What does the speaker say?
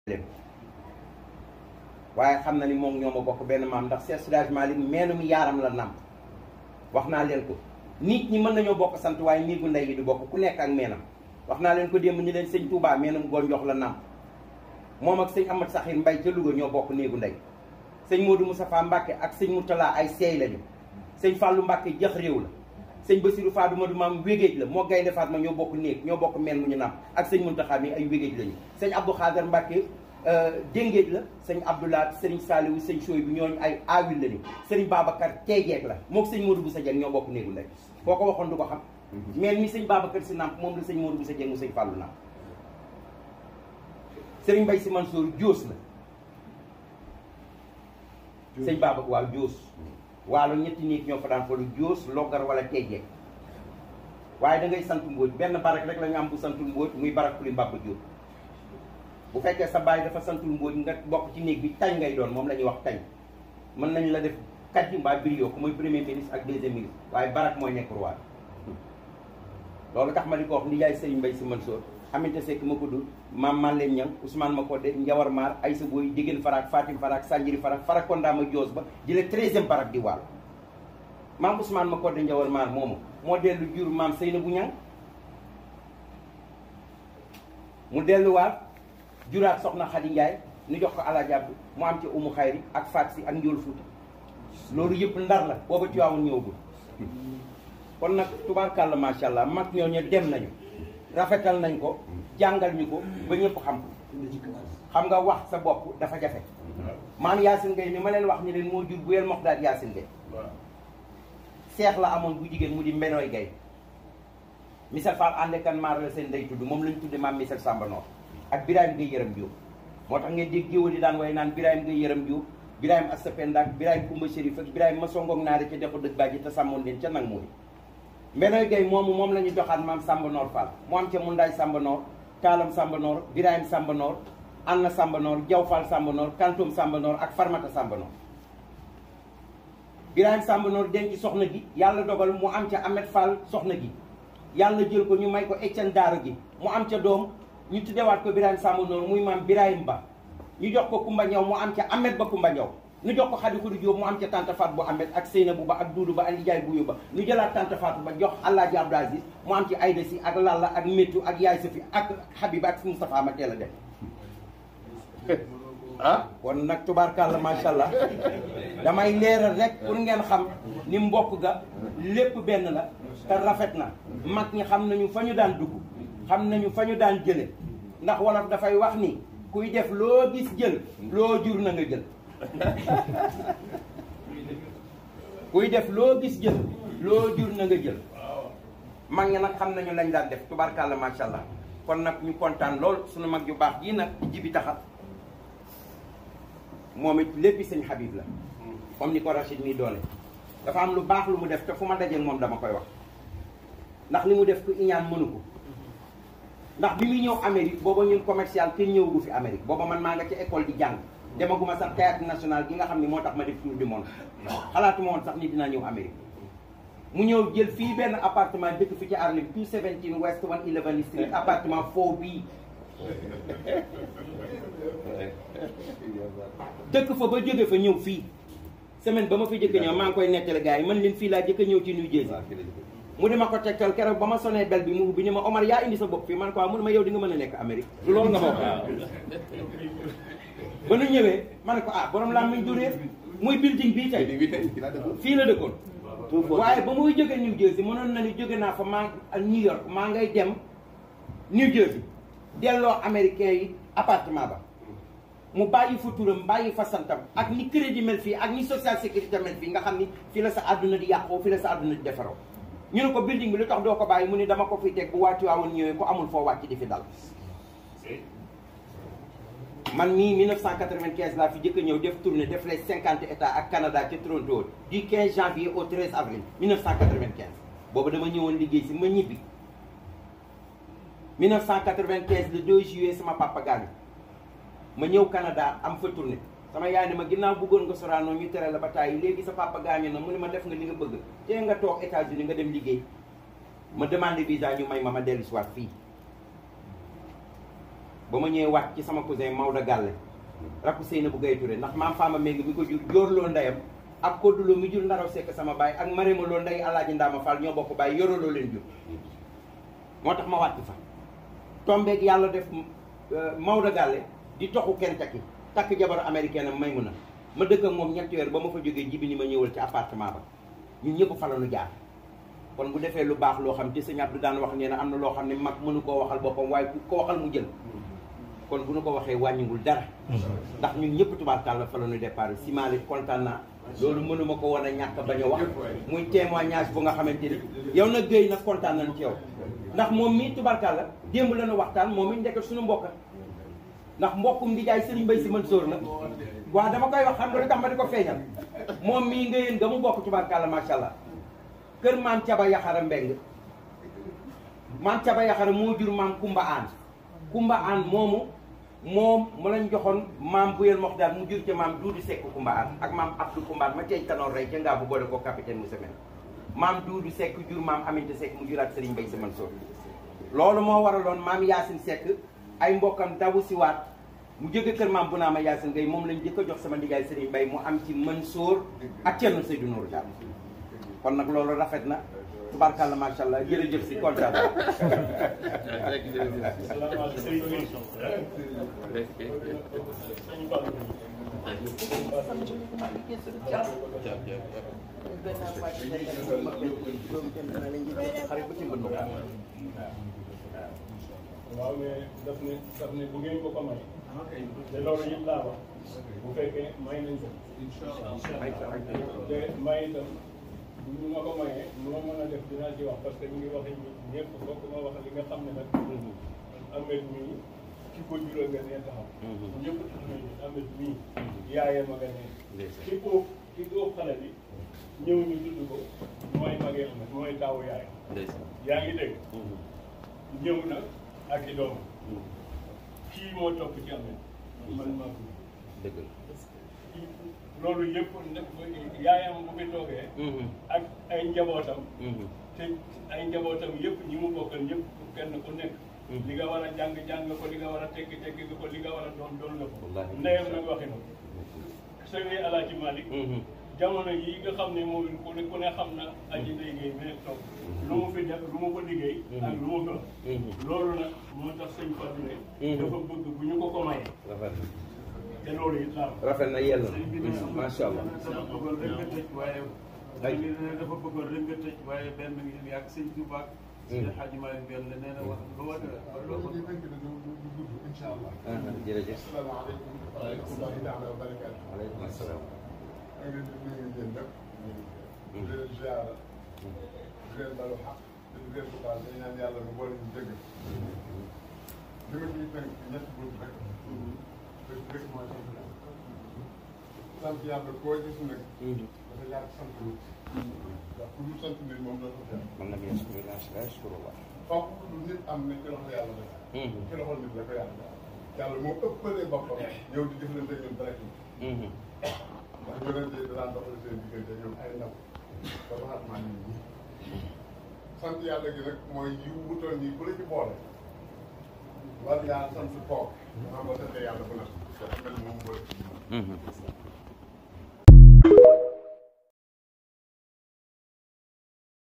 leen waaye xam na ni moom ñoo ma bokk benn maam ndax Cheikh Seydi Malick meenum yaaram la nam wax naa leen ko nit ñi mën nañoo bokk sant waaye néegu ndey yi du bokk ku nekk ak meenam wax naa leen ko démb ni leen sëñ Touba meenum gonjox la nam moom ak sëñ Amad Saxir Mbay ca Louga ñoo bokk néegu ndey sëñ Modou Moustapha Mbacke ak sëñ Moutala ay seey lañu sëñ Fallou Mbacke jax réew la sëñ Bassirou Fadou Madou maam wégéej la moo gaynde Fatma ñoo bokk néeg ñoo bokk meen mu ñu nam ak sëñ Muntaxa mi ay wégéej lañu sëñ Abdou Khader Mbacke déngéej la sëñ Abdoulaat sëriñ Saliou sëñ Soy bi ñooñu ay aawil lañu sëriñ Babacar teejeeg la moog sëñ Modou Boussa Dieng ñoo bokk néegu ndey boo ko waxoon du ko xam meen mi sëñ Babacar si namp moom la sëñ Modou Boussa Dieng mu sëñ Fallou namp sëriñ Mbaye si Mansour Joos la sëñ Babacar waaw Joos waalo ñetti nit ñoo fa daan falu Joos Loggar wala teejeeg waaye da ngay sant Mbóoj benn barak rek la ñu am bu santul Mbóoj muy barak Kuli Mbaba Diop bu fekkee sa baay dafa santul Mbóoj nga bokk ci néeg bi tañ ngay doon moom la ñuy wax tañ mën nañ la def kàddu mbaa brio ko mooy premier ministre ak deuxième ministre waaye barak mooy nekk roi loolu tax ma di ko wax ni yaay sëriñ Mbaye si Mansour Aminata Seck ma ko dul maam Malle Ñang Ousmane Makodde Njawar Maar Aysa Boy Digéen Farak Fatim Farak Sanjiri Farak Farakonda ma Joos ba jële 13e barak di waalo maam Ousmane Makodde Njawar Maar moomu moo dellu jur maam Seynabou Ñang mu delluwaat juraat soxna Xadi Njaay ñu jox ko Alaaji Abdu mu am ci Umu Xayri ak Faat Si ak Njool Fuuta loolu yëpp ndar la booba Tiwaawan ñëwagul kon nag tubaarkàlla macha allah mag ñooñu dem nañu rafetal nañ ko jàngal ñu ko ba ñëpp xam ko xam nga wax sa bopp dafa jafe maam Yaasin Gay mi ma leen wax ni leen moo jur bu yel Moxtaar Yaasin Gay seex la amoon bu jigéen mu di Mbenooy Gay Misel Fall ànde kan maar la seen ndey tudd moom lañ tudde maam Misel Samba Noor ak Birahim Gay Yërëm Jóob moo tax ngeen dégg géwël yi daan way naan Birahim Gay Yërëm Jóob Birahim Assa Penda ak Birahim Kumba Chérif ak Birahim ma songoog naare ca dexu dëgg bàjji te sàmmoon leen ca nag mooy Mbenooy Gay moomu moom la ñu joxaat maam Samba Noor Fall mu am ca Mundaay Samba Noor Taalam Samba Noor Birahim Samba Noor Anna Samba Noor Jaw Fall Samba Noor Kantoom Samba Noor ak Farmata Samba Noor Birahim Samba Noor denc soxna gi yàlla dogal mu am ca Ahmed Fall soxna gi yàlla jël ko ñu may ko Etienne Daara gi mu am ca doom ñu tuddewaat ko Birahim Samba Noor muy maam Birahim Ba ñu jox ko Kumba Ñaw mu am ca Ahmed Ba Kumba Ñaw ñu jox ko Xadi Xudu Jóob mu am ca Tante Faat bu Ahmed ak Seynabu Ba ak Duudu Ba ak Njaay Buyu Ba ñu jëlaat Tante Faat ba jox Alaaji Abdou Aziz mu am ci Ayda Si ak Lalla ak Méttu ak Yaay Safi ak Habiba ak Moustapha ma teel a dem ah kon nag tubaarkàlla macha allah damay leeral rek pour ngeen xam ni mbokk ga lépp benn la te rafet na mag ñi xam nañu fa ñu daan dugg xam nañu fa ñu daan jële ndax wolof dafay wax ni kuy def loo gis jël loo jur na nga jël kuy def loo gis jël loo jur na nga jël mag ñi nag xam nañu lañ daan def tubaarkàlla macha allah kon nag ñu kontaan lool suñu mag yu baax jii nag Jibi Taxa moom it léppi sëñ Habib la comme ni ko Rachid mi doone dafa am lu baax lu mu def te fu ma dajee moom dama koy wax ndax li mu def ku iñaan mënu ko ndax bi muy ñëw Amérique booba ñun commercial kenn ñëw gu fi Amérique booba man maa nga ci école di jàng demaguma sax théâtre national gi nga xam ni moo tax ma def tour du monde xalaatuma woon sax ni dinaa ñëw Amérique mu ñëw jël fii benn appartement dëkk fi ci Harlem 217 West 111 Street appartement foo bii dëkk fa ba jóge fa ñëw fii semaine ba ma fi jëkk ñëw maa ngi koy nettali gars yi man leen fii laa jëkk ñëw ci New Jersey mu dima ko tegtal keroog ba ma sonee bel bi mu ubbi ni ma Omar yaa indi sa bopp fii man quoi mu ne ma yow di nga mën a nekk Amérique du loolu nga ma wax ba nu ñëwee ma ne ko ah borom laa muy duréer muy building bii tey fii la dëkkoon waaye ba muy jóge New Jersey mënoon na ni jóge naa fa maa New York maa ngay dem New Jersey delloo américain yi appartement ba mu bàyyi fa turam bàyyi fa santam ak ni crédit mel fii ak ni social sécurité mel fii nga xam ni fii la sa àdduna di yàqoo fii la sa àdduna di defaroo ñu ne ko building bi lu tax doo ko bàyyi mu ni dama ko fi teg bu wàccu waawoon ñëwee ko amul foo wàcc di fi dal man mii 1995 laa fi jëkk a ñëw def tournée def les 50 états ak Canada ca Toronto du 15 janvier au 13 avril 1995 boobu dama ñëwoon liggéey si ma ñibbi 1995 le 2 juillet sama papa gaañu ma ñëw Canada am fa tournée sama yaay ne ma ginnaaw bëggoon nga Sorano ñu tere la ba tàyyi léegi sa papa gaañu na mu ne ma def nga li nga bëgg te nga toog États-Unis nga dem liggéey ma demandé visa ñu may ma dellu si waat fii ba ma ñëwee wàcc ci sama cousin Maodo Galle rakku Seyna bu Gaye Touré ndax maam Fama Mbengue mi ko jur jóorloo ndeyam ak Koduloo mi jur Ndaraw Sekk sama baay ak Marema Loo ndey Alaaji Ndaama Fall ñoo bokk baay yoroloo leen jur moo tax ma wàcc fa tombeeg yàlla def Maodo Galle di toxu Kentucky takk jabaru américaine am Maymuna ma dëkk ak moom ñetti weer ba ma fa jógee jibi ni ma ñëwal ci appartement ba ñun ñëpp fa la nu jaar kon bu defee lu baax loo xam te sëñ Abdou daan wax nee na am na loo xam ne mag mënu koo waxal boppam waaye ku ko waxal mu jël kon bu nu ko waxee wàññiwul dara ndax ñun ñëpp tubaarkàlla fa la ñu départ si Malick kontaan naa loolu mënuma ko woon a ñàkk bañ a wax muy témoignage bu nga xamante ni yow nag Guèye nag kontaan nañ ci yow ndax moom mii tubaarkàlla démb la ñu waxtaan moom mi ndekk suñu mbokk ndax mbokkum di jaay Serigne Mbaye Sy Mansour la waaw dama koy wax xam nga lu tax ma di ko feeñal moom mii nga yéen ga mu bokk tubaarkàlla macha allah kër maam Caba Yaxara Mbeng maam Caba Yaxara moo jur maam Kumba Aan moomu moom mu lañ joxoon maam Buyel Moxdar mu jur ca maam Duudu Sekk Kumba Aan ak maam Abdou Kumba ma ceeñ tanoor rey ca ngaa bu boole ko capitaine mu semaine maam Duudu Sekk jur maam Aminta Sekk mu juraat Serigne Mbaye Sy Mansour loolu moo waraloon maam Yaasin Sekk ay mbokkam dawu si waat mu jóge kër maam bu naa ma Yaasin Ngay moom lañ jëkk a jox sama ndigaay Serigne Mbaye mu am ci Mansour ak Cerno Seydou Nourou Tall kon nag loolu rafet na tubarkalla macha allah jërëjëf si kontaan naa. waaw mais daf ne bu ngeen ko may. te loolu yëpp laa wax. bu fekkee may nañ ko. te may itam. bu ñu ma ko mayee lu ma mën a def dinaa ci wax parce que ñu ngi wax ñëpp bokk ma wax li nga xam ne nag Ahmed mii ki ko jural nga nee taxaw ñëpp tax nañu Ahmed mii yaayee ma nga nee ki óof xale bi ñëw ñu tudd ko mooy magee Ahmed mooy taawu yaay yaa ngi dégg ñëw na ak i doomam kii moo topp ci Ahmed man maa ko dëgg loolu yëpp yaayam bu fi toogee ak ay njabootam te ay njabootam yëpp ñi mu bokkal ñëpp kenn ku nekk li nga war a jàng ko li nga war a tekki ko li nga war a doon nga ko ndeyam nag waxi na ko sëñ Alaaji Malick jamono yi nga xam ne moom ku ne xam na aji ndey ngay mais toog lu mu fi def lu mu ko liggéey ak lu mu doon loolu nag moo tax sëñ Fatou ne dafa bëgg bu ñu ko mayee te loolu it laa rafet na yell na macha allah. dafa bëggoon rek nga tëj waaye. dafa bëggoon rek nga tëj waaye benn ngi ak sëñ Touba ak. sëñ Hadji Malick benn la nee na wax ba wàllu loolu incha allah. jërëjëf. asalaamaaleykum. waaleykum salaam wa barakaatu. waaleykum salaam. maa ngi leen di nuyu yéen ñëpp. di leen ziara. di leen balu xaq. di leen baal dañu naan yàlla mu boole ñu dëgg. li ma ciy tënk ñetti bunt rek. rek mooy sant yàlla koo gis nag. dafa yàgg sant nit. ndax ku dul sant nit moom doo ko def. man nag yéen la. fokk lu nit am ne ci loxo yàlla la. ci loxo nit la ko yàlla. yàlla moo ëppalee boppam. ñëw di jëflante ñun direct. ndax yonente yi daan doxal seen diggante ñoom ay ndaw. ba waxaat maa nit ñi. sant yàlla gi nag mooy yiw wutal nii bu la ci boole. war yaa sant toog. xam nga sant yàlla bu nag. dafa mel moom mooy.